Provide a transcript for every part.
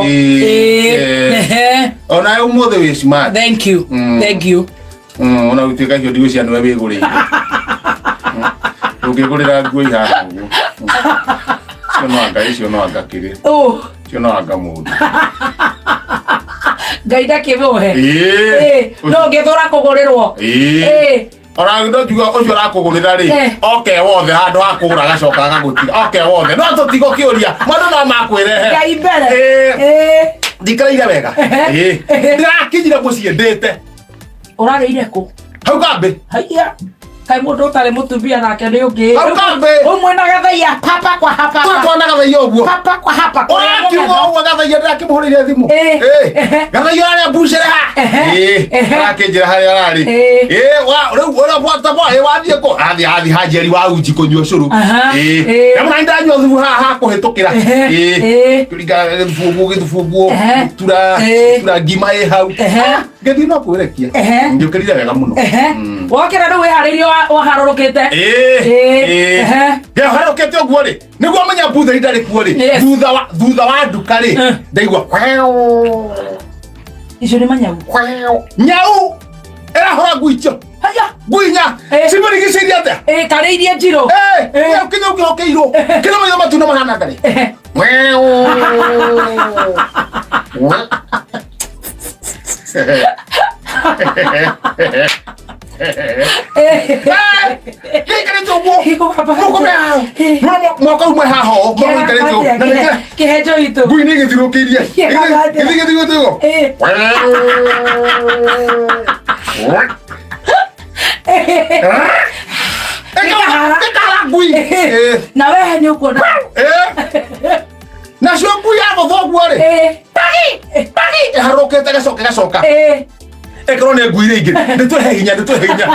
Ĩĩ, Ĩĩ. eh. Ehe. Ona ũmũthĩ wĩ smart. Thank you. Thank you. Ona gũtuĩka icio ndigũcia nĩwe wĩgũrĩire. Ndũngĩgũrĩra nguo ihana ũguo. Icio no anga, icio no anga kĩrĩa. Oh, Icio no anga mũndũ. Ngai ndakĩmũhe. Ĩĩ. Ĩĩ, no ngĩthũra kũgũrĩrwo. Ĩĩ. Ĩĩ. Ona ndo njuga ũcio ũrakũgũrĩra rĩ, Eh. oke wothe handũ ha kũgũra agacoka agagũtiga. Oke wothe. No tũtigo kĩũria. Mũndũ no makwĩrehe. Ngai mbere. Ĩĩ. Ĩĩ. Ndikaire wega. Ehe. Ĩĩ. Ndĩrakinyire mũciĩ ndĩte. Ũrarĩire kũ? Hau kambĩ. Haiya. Kaĩ mũndũ ũtarĩ mũtumia nake nĩ ũngĩ. Hau kambĩ. Ũmwe na gathaiya papa kwa hapa. Tũrĩa twana gathaiya ũguo. Papa kwa hapa. Ũrakiuga ũguo gathaiya ndĩrakĩmũhũrĩire thimũ. Ĩĩ. Ĩĩ. Ehe. Gathaiya ũrarĩa mbucĩrĩ ha. Ehe. Ĩĩ. Ehe. Arakĩnjĩra harĩa ararĩ. Ĩĩ. Ĩĩ, rĩu ũrĩa bwata bwa, ĩĩ, wathiĩ kũ? Athiĩ athiĩ ha Njeri wa uji kũnyua cũrũ. Aha. Ĩĩ. Ĩĩ. Na mũna ndanyua thubu haha ha kũhĩtũkĩra. Ehe. Ĩĩ. Ĩĩ. Kũringa gĩthubu ũguo gĩthubu ũguo. Ehe. Gĩtura Ĩĩ. gĩtura ngima ĩ hau. Ehe. Ngĩthiĩ no kwĩrekia. Ehe. Ngĩũkĩrire wega mũno. Ehe. Wokĩra rĩu wĩharĩirie waharũrũkĩte. Ĩĩ. Ĩĩ. Ĩĩ. Ehe. Ngĩharũrũkĩte ũguo rĩ, nĩguo menya mbutheri ndarĩ kuo rĩ, Yes. thutha wa nduka rĩ, Eh. ndaigua kweo, Icio nĩ manyau. kweo. Nyau ĩrahũra ngui icio. Haya. Ngui inya Eh. cimũrigicĩirie atĩa? Ĩĩ, karĩirie njirũ. Eh, Eh. nyau kĩnyau kĩhokeirwo kĩrĩ maitho matune mahana ngarĩ. Ehe. Kweo. Gĩikarĩte ũguo. Gĩko baba. Mũkome haha. Nĩwona mwaka ũmwe haha ũũ, mũikarĩte ũũ. Na nĩkĩra Kĩhenjo itũ. ngui nĩ ĩgĩthiũrũrũkĩirie. Gĩthiĩ gĩthiũrũrũkĩte ũguo. Ĩĩ. Gĩkahara. Gĩkahara ngui. Ĩĩ. Na we nĩ ũkuona. Ĩĩ. Nacio ngui yagũthwo ũguo rĩ, Ĩĩ. pagi ĩharũrũkĩte ĩgacoka ĩgacoka. Ĩĩ. Ĩkorwo nĩ ngui iria ingĩ, nĩtũhe hinya, nĩtũhe hinya.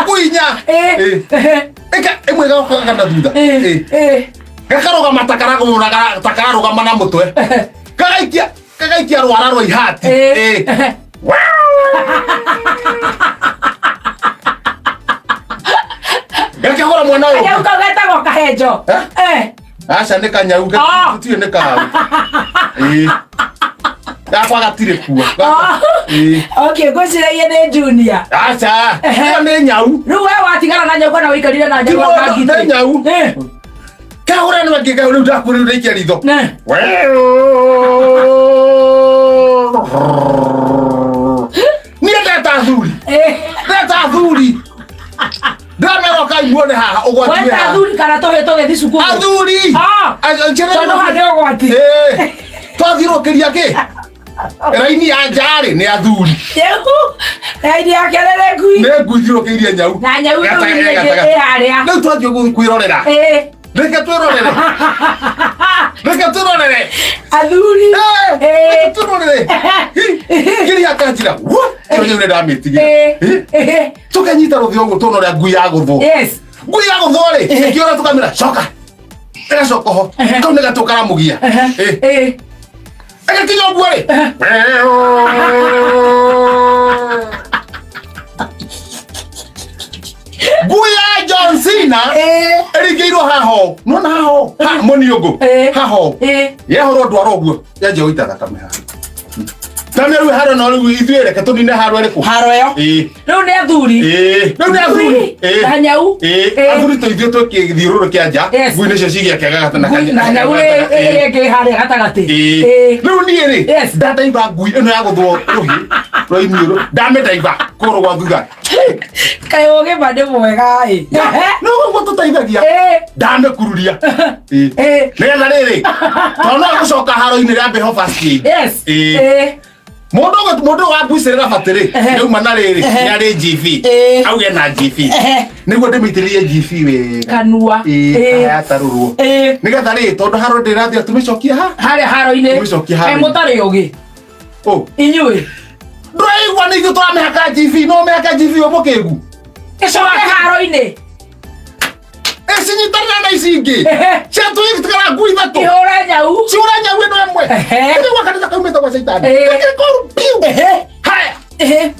Ngui inya. Ĩĩ. Ĩĩ. Ĩka ĩmwe ĩgokaga na thutha. Ĩĩ. Ĩĩ. Ĩĩ. Gakarũgama ta karagũraga ta kararũgama na mũtwe. Kagaikia kagaikia rwara rwa ihati. Ĩĩ. Ĩĩ. Gakĩhũra mwana ũyũ. Kanyau kau getagwo kahenjo. Eh? Eh. Aca nĩ kanyau Ah. gũtirĩ nĩ kau. Ĩĩ. Gakwa gatirĩ kuo. Ah. Ĩĩ. Okay, ngwĩciragia nĩ junior. Aca. Ĩyo nĩ nyau. Rĩu we watigana na nyau kana wĩikarire na Ti nyau mũndũ, na ngitĩ? nĩ nyau. Eh. Kahũra nĩ wangĩ rĩu ndakwĩra rĩu ndaikia ritho. Ne. Niĩ ndeta athuri. Eh. Ndeta athuri. Ndamera ũkai muone haha ũgwati wĩ Weta haha. athuri kana tũhĩ tũgĩthiĩ cukuru. Athuri. Ah. Tondũ haha nĩ ũgwati. Ĩĩ. Twathiũrũrũkĩria kĩ? Raini ya nja-rĩ nĩ athuri. Rĩu, raini ya kerere ngui. Nĩ ngui thiũrũrũkĩirie nyau. Na nyau rĩu Gata- ĩngĩ gata- ĩ harĩa. Rĩu twathiĩ kwĩrorera. Ĩĩ. Reke twĩrorere. Reke twĩrorere. Athuri. Eh, Ĩĩ. reke twĩrorere. Kĩrĩa akanjĩra, "Wũ, ĩyo nyau nĩ ndamĩtigĩra." Ĩĩ. Eh, Ĩĩ. Tũkanyita rũthio ũguo tuona ũrĩa ngui yagũthwo. Yes. Ngui yagũthwo rĩ, ĩkĩũra tũkamĩra, "Coka." Ĩgacoka ho. Kau nĩ gatũ karamũgia. Eh, Ĩĩ. ĩgakinya ũguo rĩ. Ngui ya John Cena Ĩĩ. ĩringĩirwo haha ũũ. Nĩwona haha ũũ? Ha, mũniũngũ. Ĩĩ. Haha ũũ. Ĩĩ. Yehũrwo ndwara ũguo yanjia gũita thakame haha. Na nĩ rĩu haro no rĩu ithuĩ reke tũnine haro ĩrĩkũ? Haro ĩyo. Ĩĩ. Rĩu nĩ athuri. Ĩĩ. Rĩu nĩ athuri. Ĩĩ. Na nyau. Ĩĩ. Ĩĩ. Athuri tũ ithuĩ twĩkĩthiũrũrũ kĩa nja. Yes. Ngui nĩcio cigĩake gagata na Ngui- na nyau ĩrĩa ĩngĩ harĩa gatagatĩ. Ĩĩ. Ĩĩ. Rĩu niĩ rĩ, Yes. ndandaiba ngui ĩno ya gũthwo rũhĩ rwa iniũrũ, ndamĩndaiba kũgũrũ gwa thutha. Kaĩ ũgima nĩ mwega ĩ. No ũguo tũteithagia. Ĩĩ. Ndamĩkururia. Ĩĩ. Ĩĩ. Nĩgetha rĩrĩ, tondũ no gũcoka haro-inĩ rĩa mbĩho first aid. Yes. Ĩĩ. Ĩĩ. Mũndũ mũndũ wa mbucĩrĩra batĩrĩ Ehe. nĩauma na rĩrĩ Ehe. nĩ arĩ GV. Ĩĩ. Auge na GV. Ehe. Nĩguo ndĩmĩitĩrĩrie GV wega. Kanua. Ĩĩ, Ĩĩ. yatarũrwo. Ĩĩ. Nĩgetha rĩ, tondũ haro ndĩrathiĩ tũmĩcokie ha? Harĩa haro-inĩ. Tũmĩcokie haro-inĩ. Kaĩ mũtarĩ ũgĩ. Ũ. Inyuĩ. Ndũraigua nĩ ithuĩ tũramĩhaka GV, no mĩhaka GV ũyũ mũkĩgu. Ĩcoke haro-inĩ. Ĩcinyitanĩre na ici ingĩ. Ehe. Ciatũigĩtigara ngui ithatũ. Ihũre nyau. Ciũra nyau ĩno ĩmwe. Ehe. Nĩguo kanitha kaumĩte gwa caitani. Ĩĩ. Gakĩrĩ koru biũ. Ehe. Haya. Ehe.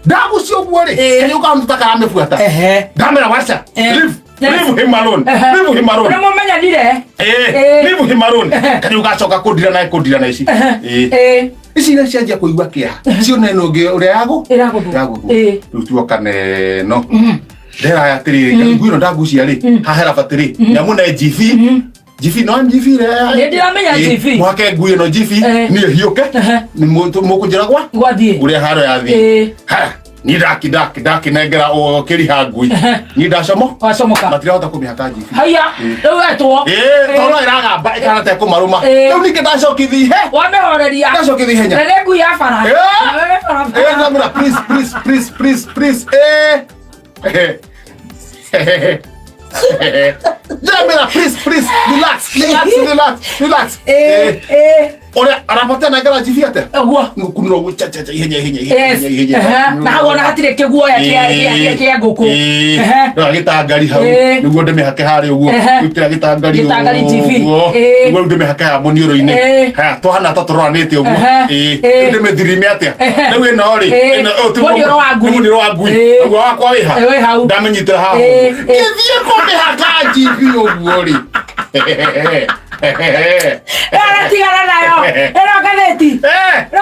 Ndagucio ũguo rĩ, Ĩĩ. kanyau kau nĩ ta karamĩbuata. Ehe. Ndamera waca. Ĩĩ. Leave. Leave him alone. Leave him alone. Nĩ mũmenyanire. Eh, Eh. leave him alone. Kani ugacoka kundira naye kundira na ici. Eh. Ici iria cianjia kũigua kĩeha cione ĩno ũngĩ ũrĩa yagũ Ĩragũthwo. yagũthwo. Eh. Rĩu tuoka neno ndera atĩrĩrĩ nguo ĩno ndagucia rĩ haha hera rĩ nyamũ ne GV GV no GV rĩ. Nĩ ndĩramenya GV. Mwake ngui ĩno GV Eh. niĩ hiũke Ehe. nĩ mũkũnjĩra gwa Gwathiĩ. ũrĩa haro yathiĩ. Eh. Ha, niĩ ndaki ndaki ndakinengera kĩriha ngui Ehe. niĩ ndacomo Wacomoka. matirahota kũmĩhaka GV. Haiya. Rĩu wetwo. Ĩĩ, tondũ ĩragamba ĩkahana ta ĩkũmarũma. Eh. Rĩu ningĩ ndacokithi ihe Wamĩhoreria. ndacokithi ihenya. Na nĩ ngui ya bara. Eh. Eh, barabara. Eh, ndamwĩra please please please please please eh. Ndamwĩra please please relax relax relax relax. Eh, Eh, eh. ũrĩa arabatia nengera GV atĩa? Ũguo. Ngũkunũra ũguo cha cha cha ihenya ihenya ihenya Yes. ihenya. Ehe. Na hau ona hatirĩ kĩguoya kĩa ngũkũ. Ehe. Rora gĩtangari hau Eh. nĩguo ndĩmĩhake harĩa ũguo Ehe. gwĩkĩra gĩtangari Gĩtangari TV. ũguo Eh. nĩguo rĩu ndĩmĩhake haha mũniũrũ-inĩ. Eh. Haya twahana ta tũroranĩte ũguo. Ehe. Ĩĩ. Eh. Rĩu ndĩmĩthirime atĩa? Ehe. Rĩu ĩno rĩ Eh. ĩno ũyũ ti Mũniũrũ wa ngui. nĩ mũniũrũ wa ngui. Eh. Ũguo wakwa wĩ ha? Eh, wĩ hau. Ndamĩnyitĩra haha Eh, ũguo. eh. Ngĩthiĩ kũmĩhaka GV ũguo rĩ. Ĩratigana nayo. Ĩno ngathĩti. Eh. Ĩno